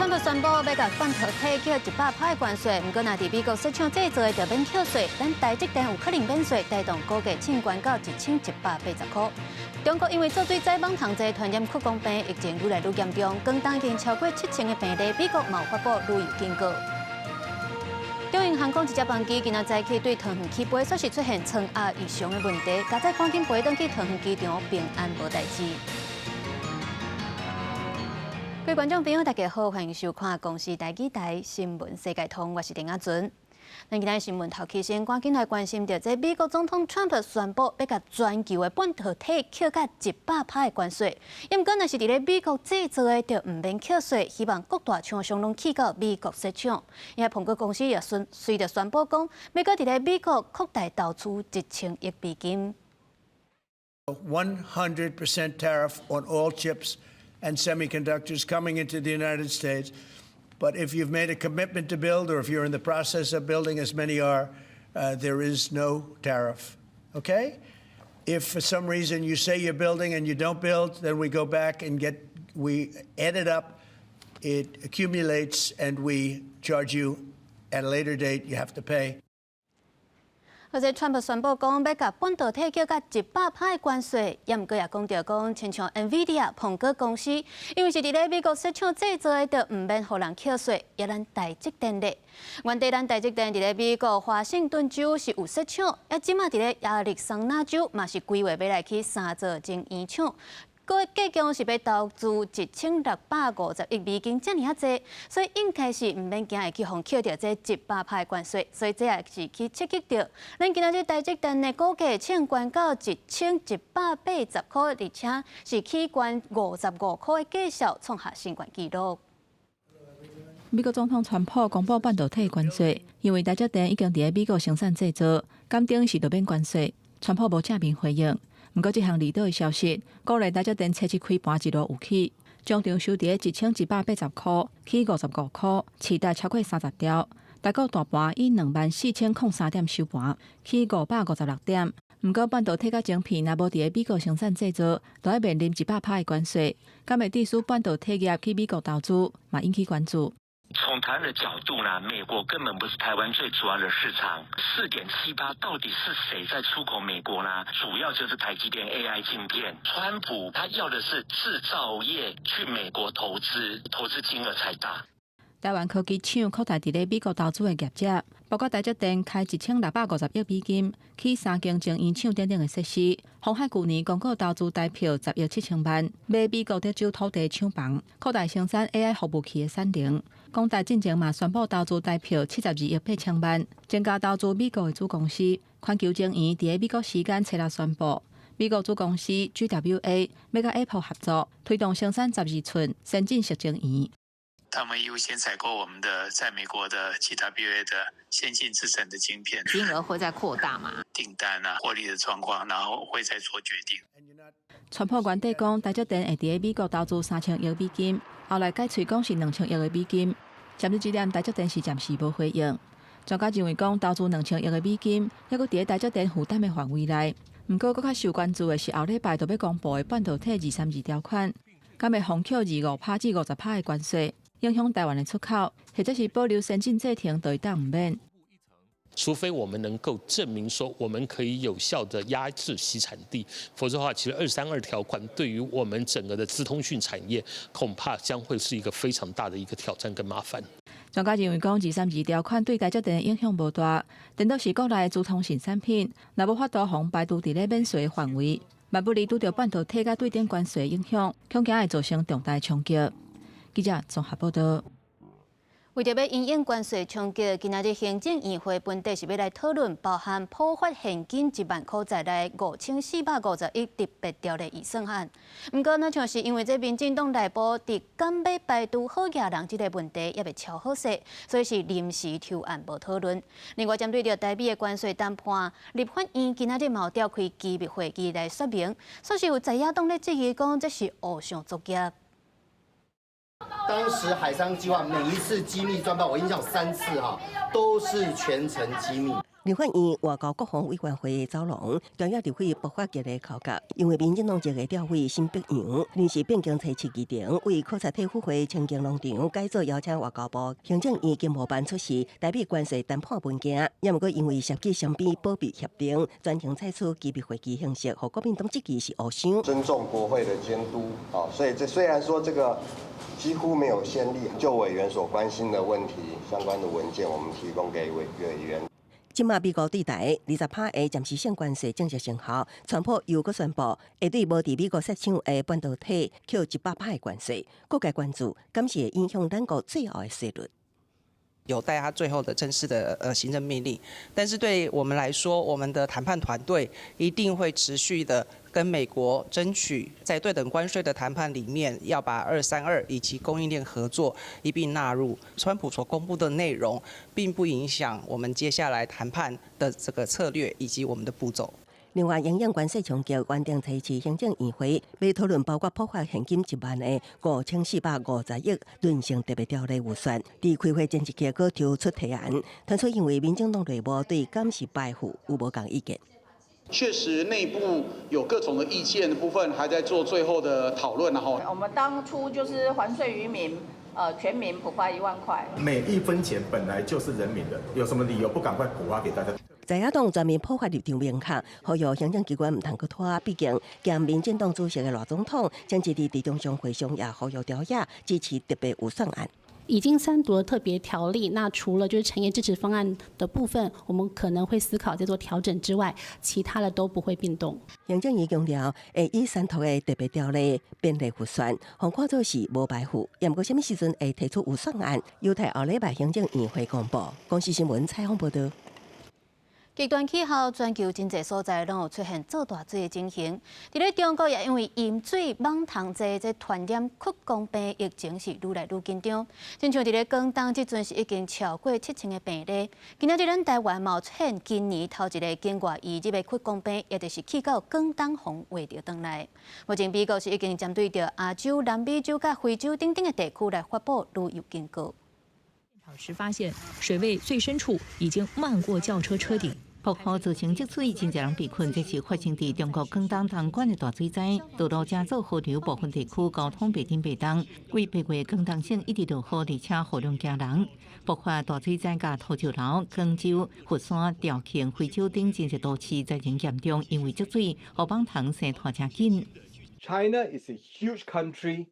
川普宣布欲共半導體扣100趴的關稅，毋過若佇美國設廠製造的就免扣稅，咱台積電有可能免稅，帶動股價衝懸到1180塊。中國因為做水災蠓蟲濟傳染曲弓病，疫情愈來愈嚴重，廣東已經超過7000個病例，美國嘛有發布旅遊警告。中榮航空一隻班機今仔早起對桃園起飛，煞是出現艙壓異常的問題，佳哉趕緊飛轉去桃園機場，平安無代誌。各位觀眾朋友，大家好，歡迎收看《公視台語台新聞世界通》，我是丁阿純。咱今仔新聞頭起先，趕緊來關心著這美國總統川普宣布欲共全球的半導體扣甲一百趴的關稅，毋過若是佇咧美國製造的，就毋免扣稅，希望各大廠商攏去到美國設廠。伊蘋果公司也隨著宣布講，欲閣佇咧美國擴大投資1000億美金。 100% tariff on all chips and semiconductors coming into the United States. But if you've made a commitment to build, or if you're in the process of building, as many are, there is no tariff. Okay? If for some reason you say you're building and you don't build, then we go back and we add it up, it accumulates, and we charge you at a later date, you have to pay. 而且川普宣布講，欲共半導體扣甲一百趴的關稅，也毋過也講著講，親像 NVIDIA 蘋果公司，因為是佇咧美國設廠製造的，就毋免予人扣稅，抑咱台積電咧。原底咱台積電佇咧美國華盛頓州是有設廠，啊，這馬佇咧亞利桑那州嘛是規劃欲來起三座晶圓廠。計共是欲投資1650億美金，遮爾仔濟，所以應該是毋免驚會去予扣著這一百趴的關稅，所以這也是去刺激著咱今仔日台積電的股價衝懸到1180塊，而且是起懸55塊的價數，創下新懸紀錄。美國總統川普公布半導體關稅，因為台積電已經佇咧美國生產製造，敢等是著免關稅。川普無正面回應。毋過，這項利倒的消息，鼓勵台積電初七開盤一路有起，終場收佇1180塊，起55塊，市值超過30兆。台股大盤以24,003點收盤，起556點。毋過，半導體佮晶片若無佇咧美國生產製造，就愛面臨一百趴的關稅，敢會致使半導體業去美國投資，嘛引起關注。從台灣的角度呢，美國根本不是台灣最主要的市場。4.78到底是誰在出口美國呢？主要就是台積電 AI 晶片。川普他要的是製造業去美國投資，投資金額才大。台灣科技廠擴大佇咧美國投資的業者，包括台積電開1650億美金起三間晶圓廠等等的設施。鴻海舊年公告投資台票10億7000萬，買美國德州土地廠房，擴大生產 AI 服務器的產能。廣達進前嘛宣布投資台票72億8000萬，增加投資美國的子公司。環球晶圓佇咧美國時間初六宣布，美國子公司 GWA 欲佮 Apple 合作，推動生產12寸先進矽晶圓。他們優先採購我們的在美國的 GWA 的先進製程的晶片，金額會再擴大嗎？訂單啊，獲利的狀況，然後會再做決定。川普原底講台積電會佇咧美國投資3000億美金，後來改喙講是2000億的美金。針對這點，台積電是暫時無回應。專家認為講投資兩千億的美金，猶閣佇咧台積電負擔的範圍內。毋過，閣較受關注的是後禮拜就欲公布的半導體二三二條款，敢會予扣25趴至50趴的關稅，影響台灣的出口，或者是保留先進製程，就會當毋免。除非我們能夠證明說我們可以有效的壓制洗產地，否則的話，其實二三二條款對於我們整個的資通訊產業，恐怕將會是一個非常大的一個挑戰跟麻煩。專家認為講，二三二條款對台積電的影響無大，顛倒是國內的資通訊產品，若無法度予排除佇咧免稅的範圍，萬不利拄著半導體佮對等關稅的影響，恐驚會造成重大衝擊。記者綜合報道。為著欲因應關稅衝擊，今仔日行政院會本底是欲來討論包含普發現金1萬塊在內5450億特別條例預算案。毋過，若像是因為這民進黨內部佇敢欲排除好額人這个問題，猶未敲好勢，所以是臨時抽案無討論。另外，針對著台美的關稅談判，立法院今仔日嘛有召開機密會議來說明，煞是有在野黨咧質疑講這是烏相作業。當時海商計劃每一次機密專報，我印象有三次哈，都是全程機密。立法院外交國防委員會走廊，朝野立委爆發激烈口角，因為民進黨籍的立委沈伯洋臨時變更提出議程，為考察退輔會清境農場改做邀請外交部行政院經貿辦出示台美關稅談判文件，也毋過因為涉及雙邊保密協定，全程採取機密會議形式，予國民黨質疑是烏箱。尊重國會的監督啊，所以這雖然說這個幾乎沒有先例，就委員所關心的問題相關的文件，我們提供給委員。這馬美國對台20趴的暫時性關稅正式生效，川普又閣宣布會對無佇美國設廠的半導體扣100趴的關稅，各界關注，敢是會影響咱國最後的稅率。有待他最後的正式的行政命令，但是對我們來說，我們的談判團隊一定會持續的跟美國爭取，在對等關稅的談判裡面，要把232以及供應鏈合作一併納入。川普所公布的內容，並不影響我們接下來談判的這個策略以及我們的步驟。另外，因應關稅衝擊，原定提起行政院會欲討論包括普發現金1萬的5450億韌性特別條例預算，佇開會前一刻閣抽出提案，傳出因為民進黨內部對敢是排付有無仝意見。確實內部有各種的意見的部分，還在做最後的討論哈。我們當初就是還稅於民，全民普發1萬塊。每一分錢本來就是人民的，有什麼理由不趕快普發給大家？在野黨全面普發立場明確，呼籲行政機關毋通閣拖。畢竟，兼民進黨主席的賴總統，前一日佇中常會上也呼籲朝野支持特別預算案。已經三讀了特別條例，那除了就是產業支持方案的部分，我們可能會思考再做調整之外，其他的都不會變動。行政院強調，會以三讀的特別條例編列預算，予看做是無排付。也毋過，啥物時陣會提出預算案，有待後禮拜行政院會公布。公視新聞採訪報道。極端氣候，全球真濟所在攏有出現做大水的情形。佇咧中國也因為淹水、蠓蟲濟，這傳染屈光病疫情是愈來愈緊張。親像佇咧廣東，這陣是已經超過7000個病例。今仔日咱台灣嘛有出現今年頭一个境外移入的屈光病，也就是去到廣東予穢著轉來。目前美國是已經針對著亞洲、南美洲佮非洲等等的地區來發布旅遊警告。時發現水位最深處已經漫過轎車車頂。暴雨造成積水，真濟人被困。這是發生佇中國廣東東莞的大水災，道路成做河流，部分地區交通袂振袂動。幾八月廣東省一直落雨，而且雨量驚人，爆發大水災佮土石流，廣州、佛山、肇慶、惠州等真濟都市災情嚴重，因為積水，予蠓蟲生湠誠緊。 China is a huge country.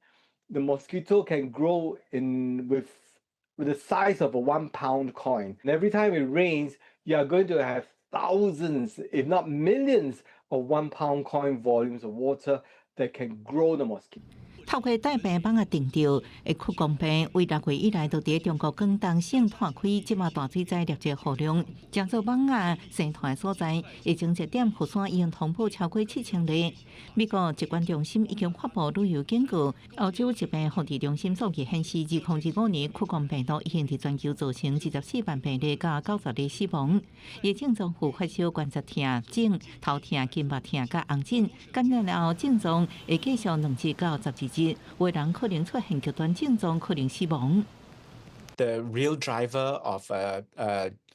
The mosquito can grow in with the size of a 1 pound coin. And every time it rains, you are going to have thousands, if not millions, of 1 pound coin volumes of water that can grow the mosquito. 透過帶病蠓仔叮著的屈光病，為6月以來都佇中國廣東省湠開，這馬大水災累積雨量，成做蠓仔生湠的所在。疫情熱點佛山已經通報超過7000例。美國疾管中心已經發布旅遊警告。歐洲疾病防治中心數據顯示，2025年屈光病毒已經佇全球造成24萬病例，佮90例死亡。疫症狀有發燒、關節疼、腫、頭痛、筋肉疼、佮紅疹，感染了後症狀會繼續2日到12日。有人可能出現極端症狀，可能死亡。 The real driver of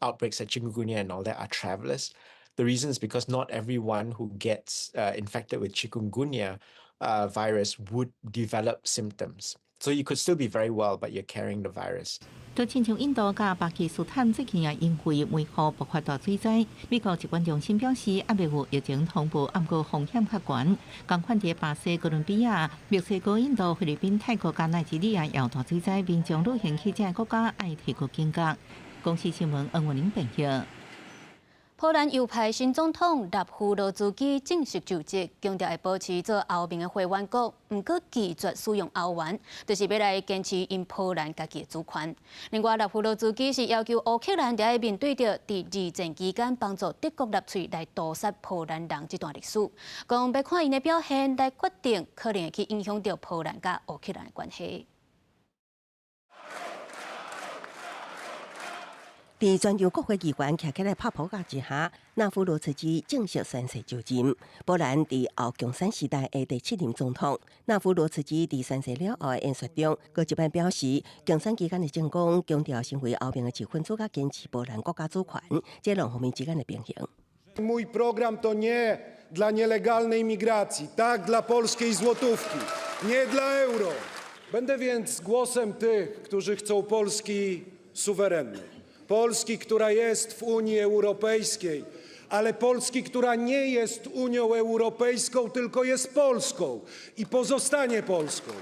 outbreaks like chikungunya and all that are travelers. The reason is because not everyone who gets infected with chikungunya virus would develop symptoms. So you could still be very well, but you're carrying the virus. 就親像印度佮巴基斯坦最近也因為梅雨爆發大水災，美國疾管中心表示，猶未有疫情通報，毋過風險較懸。仝款佇巴西、哥倫比亞、墨西哥、印度、菲律賓、泰國佮奈及利亞也有大水災，民眾旅行去這个國家愛提高警覺。公視新聞黃文玲編譯。波蘭右派新總統納夫羅茲基正式就職，強調會保持做歐盟的會員國，毋過拒絕使用歐元，就是欲來堅持𪜶波蘭家己的主權。另外，納夫羅茲基是要求烏克蘭著愛面對著佇二戰期間幫助德國納粹來屠殺波蘭人這段歷史，講欲看𪜶的表現來決定，可能會去影響著波蘭佮烏克蘭的關係。佇全球國會議員徛起來拍噗仔之下，納夫羅茨基正式宣誓就任。波蘭佇後共產時代的第七任總統納夫羅茨基佇宣誓了後的演說中，閣一擺表示，競選期間的政綱強調成為歐盟的一分子，佮堅持波蘭國家主權，這兩方面之間的平衡。 Mój program to nie dla nielegalnej migracji, tak dla polskiej złotówki, nie dla euro. Będę więc głosem tych, którzy chcą Polski suwerennej. Polski, która jest w Unii Europejskiej, ale Polski, która nie jest Unią Europejską, tylko jest Polską i pozostanie Polską.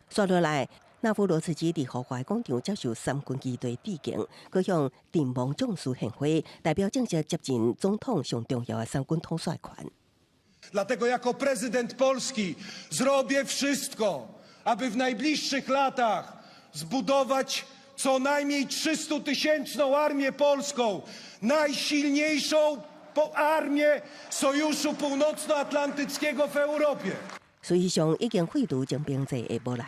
煞落來，納夫羅茨基佇豪華廣場接受三軍機隊致敬，閣向陣亡將士獻花，代表正式接任總統上重要的三軍統帥權。 Dlatego jako prezydent Polski zrobię wszystko, aby w najbliższych latach zbudować co najmniej 300-tysięczną armię polską, najsilniejszą armię Sojuszu Północnoatlantyckiego w Europie. 事實上，已經廢除徵兵制的波蘭，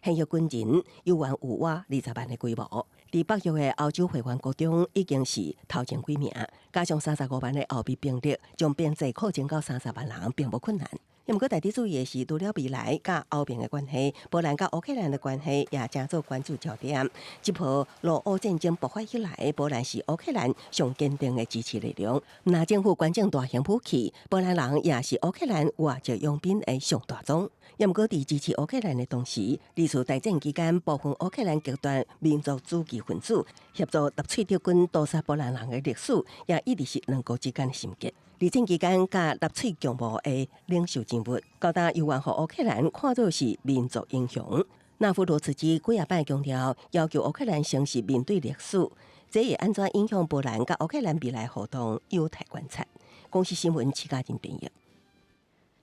現役軍人猶原有倚20萬的規模。佇北約的歐洲會員國中，已經是頭前幾名。加上35萬的後備兵力，將編制擴增到30萬人，並無困難。毋過，值得注意的是，除了未來佮歐盟的關係，波蘭佮烏克蘭的關係也成做關注焦點。這波俄烏戰爭爆發以來，波蘭是烏克蘭上堅定的支持力量。若政府捐贈大型武器，波蘭人也是烏克蘭外籍傭兵的上大宗。也毋過，佇支持烏克蘭的同時，二次大戰期間，部分烏克蘭極端民族主義分子協助納粹德軍屠殺波蘭人的歷史，也一直是兩國之間的心結。二戰期間，佮納粹共謀的領袖人物，到今猶原予烏克蘭看作是民族英雄。納夫羅茨基幾仔擺強調，要求烏克蘭誠實面對歷史，這會按怎影響波蘭佮烏克蘭未來互動，有待觀察。公視新聞，徐嘉仁編譯。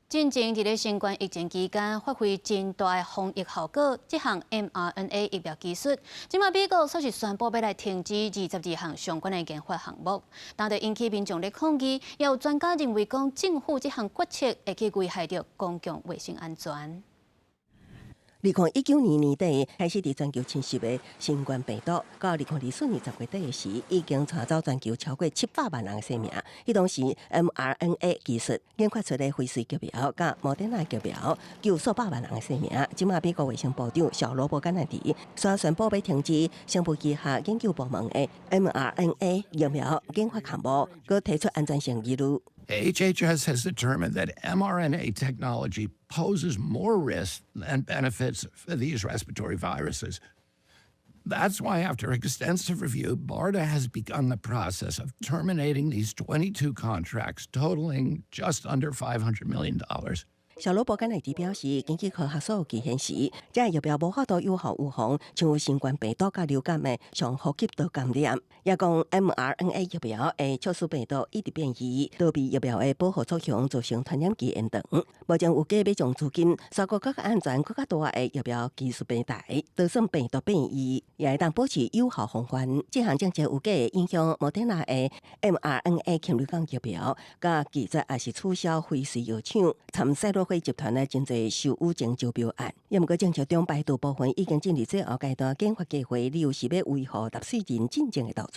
進前佇咧新冠疫情期間發揮真大的防疫效果，這項 mRNA 疫苗技術，這馬美國煞是宣布欲來停止22項相關的研發項目，但就引起民眾的抗議，也有專家認為講政府這項決策會去危害著公共衛生安全。2019年年底開始佇全球侵襲的新冠病毒，到2024年10月底的時，已經帶走全球超過700萬人的性命。彼當時 mRNA 技術研發出的輝瑞疫苗，佮莫德納疫苗，救數百萬人的性命。這馬美國衛生部長小羅伯甘迺迪宣布欲停止生物醫學研究部門的 mRNA 疫苗研發項目，閣提出安全性疑慮。 HHS has determined that mRNA technology poses more risk than benefits for these respiratory viruses. That's why, after extensive review, BARDA has begun the process of terminating these 22 contracts totaling just under $500 million. 小羅伯甘迺迪表示，根據科學數據顯示，這個疫苗無法度有效預防像新冠病毒佮流感的上呼吸道感染。也講 mRNA 疫苗會促使病毒一直變異，逃避疫苗的保護作用，造成傳染期延長。目前有計欲將資金徙過閣較安全、閣較大的疫苗技術平台，就算病毒變異，也會當保持有效防範。這項政策預計會影響莫德納的 mRNA 禽流感疫苗，佮拒絕抑是取消輝瑞藥廠參賽洛惠集團的真濟受污症招標案。也毋過政策中排除部分已經進入最後階段研發計劃，理由是欲維護納稅人真正的投資。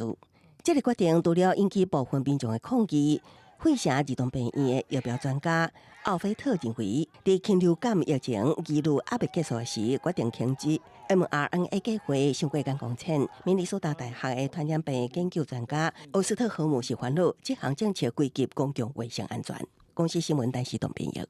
這個決定除了引起部分民眾的抗議，費城兒童病院的疫苗專家奧菲特認為，佇禽流感疫情疑慮猶未結束時，決定停止 mRNA 計劃，傷過眼光淺。明尼蘇達大學的傳染病研究專家奧斯特荷姆是煩惱，這項政策危及公共衛生安全。公視新聞，陳時東編譯。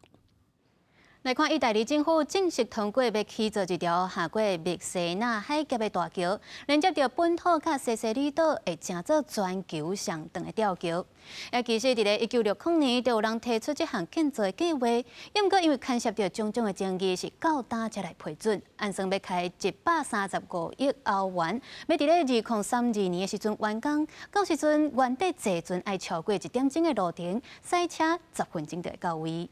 來看，義大利政府正式通過欲起造一條橫過墨西拿海峽的大橋，連接著本土佮西西里島，會成做全球上長的吊橋。也其實，佇咧1960年，就有人提出這項建造的計劃，毋過因為牽涉著種種的爭議，是到今才來批准。按算欲開135億歐元，欲佇咧2032年的時陣完工，到時陣原底坐船愛超過一點鐘的路程，駛車10分鐘就會到位。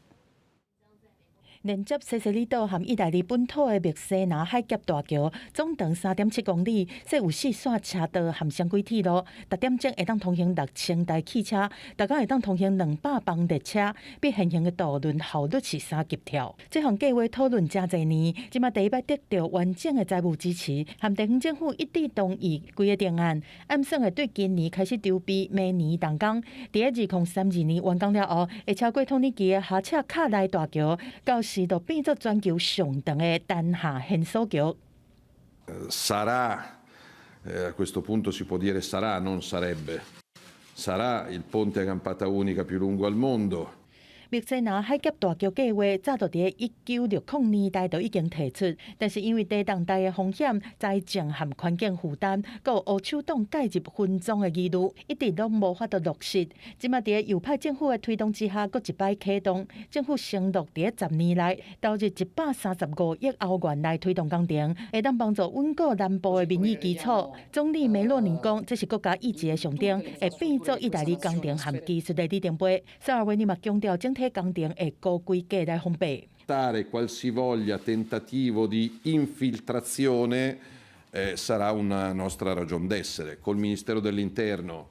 連接西西里島和意大利本土的墨西拿海峽大橋，總長3.7公里，設有四線車道和雙軌鐵路，逐點鐘會當通行6000台汽車，逐工會當通行200班列車，比現行的渡輪效率是三級跳。這項計劃討論誠濟年，這馬第一擺得到完整的財務支持，和地方政府一致同意規个定案。按算會對今年開始籌備，明年動工。佇2032年完工了後，會超過土耳其的哈赤卡萊大橋，到時就變做全球上長的丹下懸索橋。 Sarà, a questo punto si può dire sarà, non sarebbe, sarà il ponte a campata unica più lungo al mondo. 墨西拿海峽大橋計劃早就佇1960年代就已經提出，但是因為地動帶的風險、財政和環境負擔，閣有黑手黨介入分贓的疑慮，一直攏無法度落實。這馬佇右派政府的推動之下，閣一擺啟動。政府承諾佇10年內投入135億歐元來推動工程，會當幫助穩固南部的民意基礎。總理梅洛尼講，這是國家意志的象徵，會變做意大利工程和技術的里程碑。薩爾維尼嘛強調，整體工程會高規格來封閉。 Qualsivoglia tentativo di infiltrazione sarà una nostra ragion d'essere. Col Ministero dell'Interno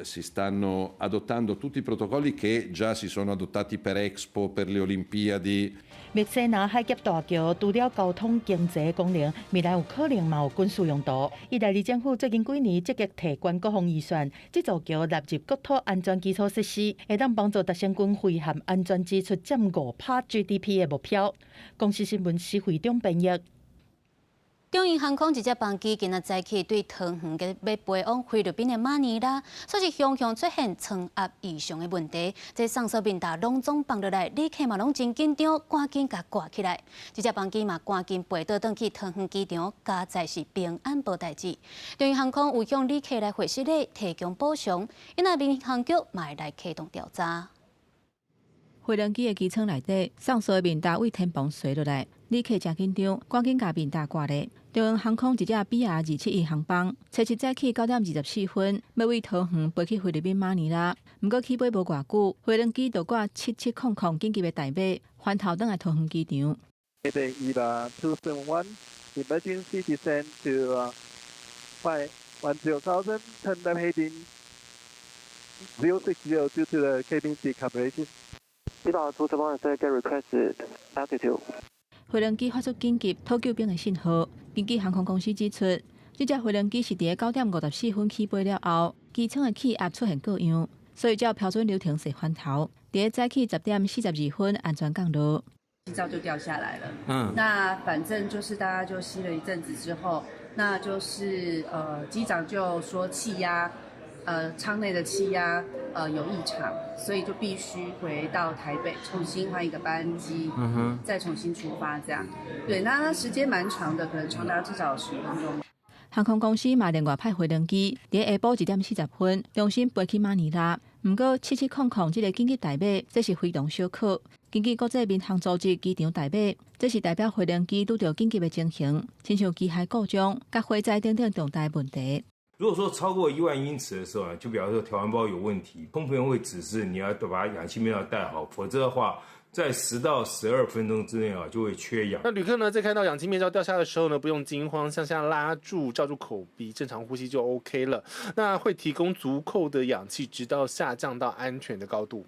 si stanno adottando tutti i protocolli che già si sono adottati per Expo, per le Olimpiadi. 墨西拿海峽大橋除了交通經濟功能，未來有可能嘛有軍事用途。意大利政府最近幾年積極提懸國防預算，這座橋納入國土安全基礎設施，會當幫助達成軍費和安全支出佔5趴 GDP 的目標。公視新聞施惠中編譯。中英航空一隻班機今仔早起對桃園欲飛往菲律賓的馬尼拉，煞是雄雄出現艙壓異常的問題，這送煞面罩攏總放落來，旅客嘛攏真緊張，趕緊共掛起來。這隻班機嘛趕緊飛倒轉去桃園機場，佳哉是平安無代誌。中英航空有向旅客來回失禮，提供補償，因為民航局嘛會來啟動調查。飛行機的機艙內底，送煞的面罩對天棚垂落來，旅客誠緊張，趕緊共面罩掛咧。中英航空一隻 BR271航班，初七早起9點24分，欲對桃園飛去菲律賓馬尼拉。毋過起飛無偌久，飛行機就掛7700緊急的代碼，翻頭轉來桃園機場。 EVA 271, emergency descent to flight 10,000, turn left heading 060 due to the cabin decompression. EVA 271 get requested altitude. 飛行機發出緊急討救兵的信號。根據航空公司指出，這隻飛行機是佇9點54分起飛了後，機艙的氣壓出現過樣，所以照標準流程踅翻頭，佇早起10點42分安全降落。氣罩就掉下來了。那反正就是大家就吸了一陣子之後，那就是機長就說氣壓，艙內的氣壓有異常，所以就必須回到台北重新換一個班機，再重新出發這樣。對，那時間蠻長的，可能長達至少10分鐘。航空公司嘛另外派飛行機，佇下晡1點40分重新飛去馬尼拉。毋過7700這个緊急代碼，這是非同小可。根據國際民航組織機場代碼，這是代表飛行機拄著緊急的情形，親像機械故障、佮火災等等重大問題。如果說超過1萬英尺的時候呢，就表示說調溫包有問題，空服員會指示你要把氧氣面罩戴好，否則的話，在10到12分鐘之內啊，就會缺氧。那旅客呢，在看到氧氣面罩掉下的時候呢，不用驚慌，向下拉住，罩住口鼻，正常呼吸就 OK 了。那會提供足夠的氧氣，直到下降到安全的高度。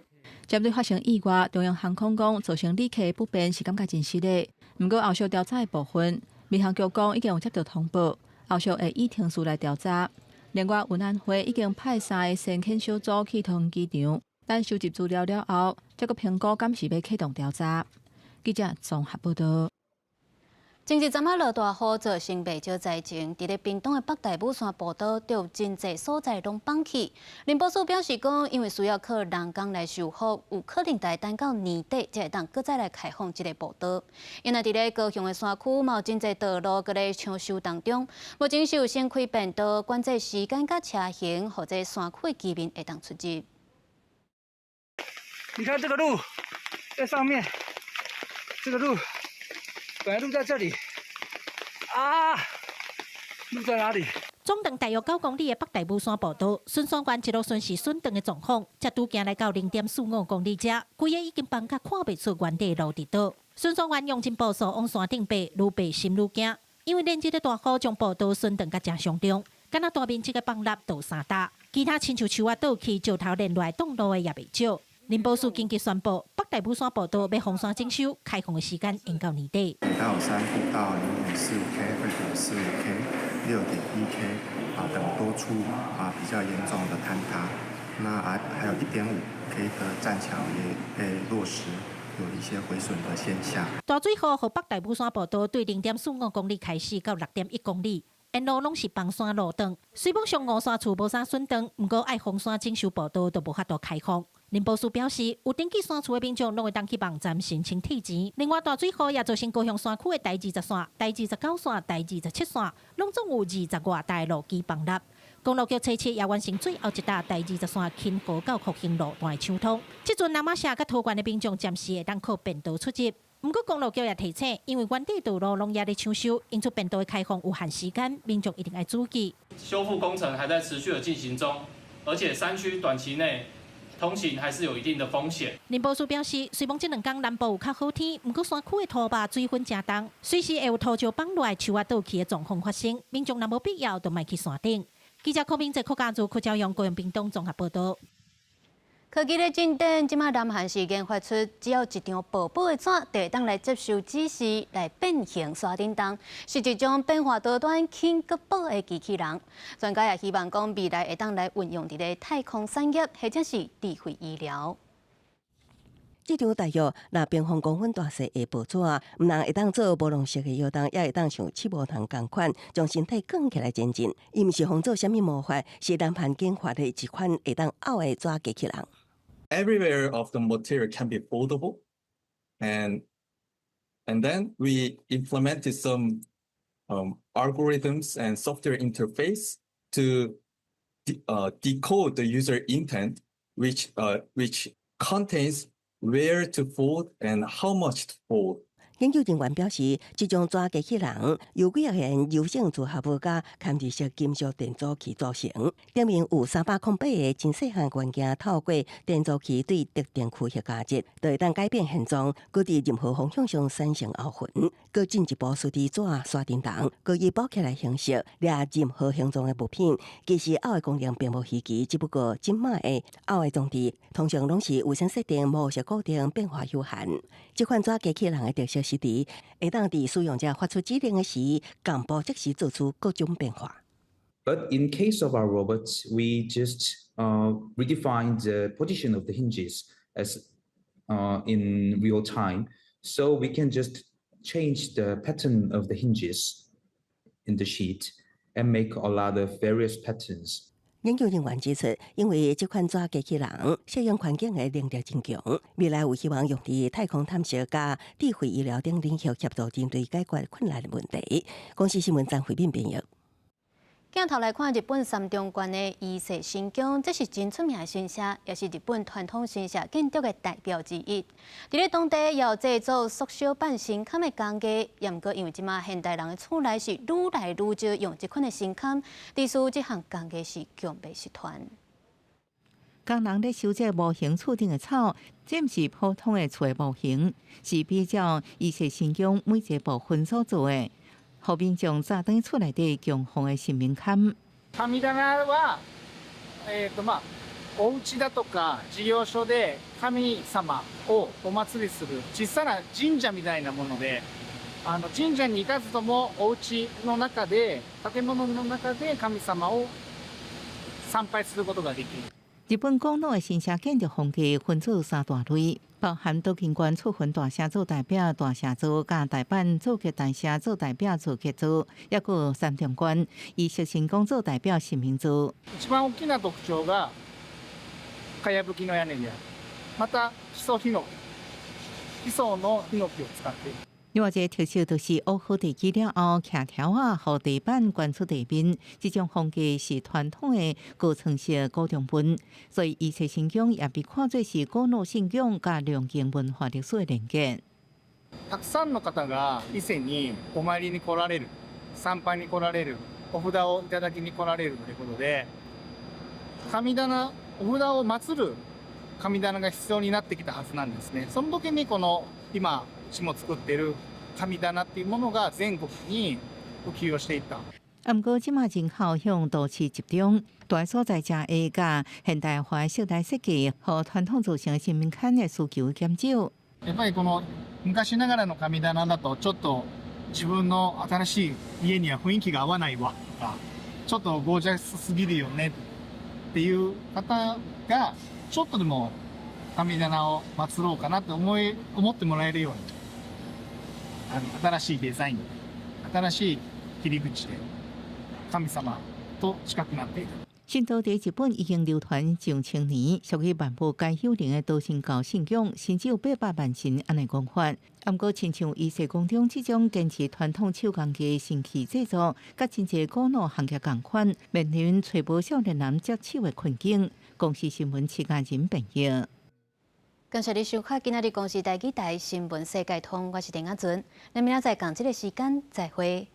針對發生意外，中央航空講造成旅客不便是感覺真失禮。毋過後續調查的部分，民航局講已經有接到通報，後續會依程序來調查。另外，運安會已經派三个先遣小組去桃園機場，等收集資料了後，才閣評估敢是欲啟動調查。記者綜合報道。前一陣仔落大雨，造成袂少災情。佇咧屏東的北大武山步道，就有真濟所在攏崩去。林保署表示講，因為需要靠人工來修復，有可能得等到年底才會當閣再來開放這个步道。因為佇咧高雄的山區，嘛有真濟道路閣咧搶修當中，目前是有先開便道，管制時間佮車型，予這山區的居民會當出入。你看這個路在上面，這個路。本來路在這裡，啊，路在哪裡？總長大約9公里的北大武山步道，巡山員一路巡視損斷的狀況，才拄行來到0.45公里遮，規个已經崩甲看袂出原底路佇佗。巡山員用盡步數往山頂爬，愈爬心愈驚，因為連日的大雨將步道損斷甲誠傷重，敢若大面積的崩落倒三搭，其他親像樹仔倒去、石頭連落來擋路的也袂少。林寶樹緊急宣布，北大武山步道欲封山整修，開放的時間延到年底。北大武山步道0.45 K、2.45 K、6.1 K 啊等多處啊比較嚴重的坍塌，那還有1.5 K 的棧橋也被落石，有一些毀損的現象。大水雨予北大武山步道對0.45公里開始到6.1公里，沿路攏是崩山路段。雖罔上五山厝無啥損斷，毋過愛封山整修步道都無法度開放。林寶樹表示，有登記山厝的民眾攏會當去網站申請退錢。另外，大水雨也造成高雄山區的台20線、台29線、台27線，攏總有20外台路基崩落。公路局初七也完成最後一搭台20線芹河到復興路段的搶通。這陣那瑪夏佮桃園的民眾暫時會當靠便道出入。毋過公路局也提醒，因為原底道路攏猶咧搶修，因此便道的開放有限時間，民眾一定愛注意。修復工程還在持續的進行中，而且山區短期內通行還是有一定的風險。林寶樹表示，雖罔這兩工南部有較好天，毋過山區的土壩水分誠重，隨時會有土石崩落來、樹仔倒去的狀況發生。民眾若無必要，就莫去山頂。記者柯明哲、柯家祖、柯朝陽、高雄屏東綜合報導。科技咧進展，這馬南韓是研發出只要一張薄薄的紙，就會當來接受指示來變形山頂洞，是一種變化多端、輕閣薄的機器人。專家也希望講未來會當來運用佇咧太空產業，或者是智慧醫療。這張大約六平方公分大細的薄紙，毋但會當做無龍式的搖動，也會當像刺毛蟲仝款，將身體捲起來前進。伊毋是仿做啥物魔法，是南韓研發的一款會當拗的紙機器人。 Every layer of the material can be foldable, and then we implemented some algorithms and software interface to decode the user intent, which contains where to fold and how much to fold. 研究人員表示，這種紙機器人由幾仔個柔性組合物佮嵌入式金屬電阻器組成，頂面有308個真細項元件，透過電阻器對特定區域加熱，就會當改變形狀，閣佇任何方向上產生凹痕，閣進一步輸佇紙山頂洞，閣以包起來形式掠任何形狀的物品。其實拗的功能並無稀奇，只不過這馬的拗的裝置通常攏是預先設定模式固定，變化有限。這款紙機器人的特色是佇會當佇使用者發出指令的時，同步即時做出各種變化。 But in case of our robots, we just redefine the position of the hinges as in real time, so we can just change the pattern of the hinges in the sheet and make a lot of various patterns. 研究人員指出，因為這款紙機器人適應環境的能力真強，未來有希望用佇太空探索佮智慧醫療等領域協助人類解決困難的問題。公視新聞張慧敏編譯。鏡頭來看日本三重縣的伊勢神宮，這是真出名的神社，也是日本傳統神社建築的代表之一。佇咧當地也有製作縮小版神龕的工藝，也毋過因為這馬現代人的厝內是愈來愈少用這款的神龕，致使這項工藝是強欲失傳。工人咧修這模型厝頂的草，這毋是普通的厝的模型，是比照伊勢神宮每一個部分所做的。予民眾早轉厝內底供奉的神明龕。神棚は、まあ、お家だとか事業所で神様をお祀りする小さな神社みたいなもので、神社に行かずともお家の中で、建物の中で神様を参拝することができる。日本古老的神社建築風格分做三大類，包含都京縣出雲大社做代表大社座，佮大阪做吉大社做代表做吉座，抑閣三重縣伊勢神宮做代表神明座。一番大きな特徴がかやぶきの屋根である。また木曽檜、木曽の檜を使っている。另外一個特色就是挖好地基了後，徛柱仔，予地板懸出地面，這種風格是傳統的高層式古丈分，所以伊勢神宮也被看作是古老信仰佮龍宮文化歷史的連結。たくさんの方が伊勢にお參りに來られる、參拝に來られるお札をいただきに来られるということで、神棚、お札を祀る神棚が必要になってきたはずなんですね。その時にこの今、うちも作っている神棚っていうものが全国に普及をしていった。啊，毋過這馬人口向都市集中，大所在遮會佮現代化室內設計予傳統造成神明龕的需求減少。やっぱりこの昔ながらの神棚だと、ちょっと自分の新しい家には雰囲気が合わないわとか、ちょっとゴージャスすぎるよねっていう方が、ちょっとでも神棚を祀ろうかなって思ってもらえるように、新しいデザイン、新しい切り口で神様と近くなっていく。神道佇日本已經流傳上千年，屬於萬物皆有靈的多神教信仰，甚至有800萬神按呢講法。毋過，親像伊勢宮中這種堅持傳統手工藝神器製作，佮真濟古老行業仝款，面臨揣無少年人接手的困境。公視新聞徐家仁編譯。感謝你收看今仔日公視台語台新聞世界通，我是陳亞准，咱明仔載仝這个時間再會。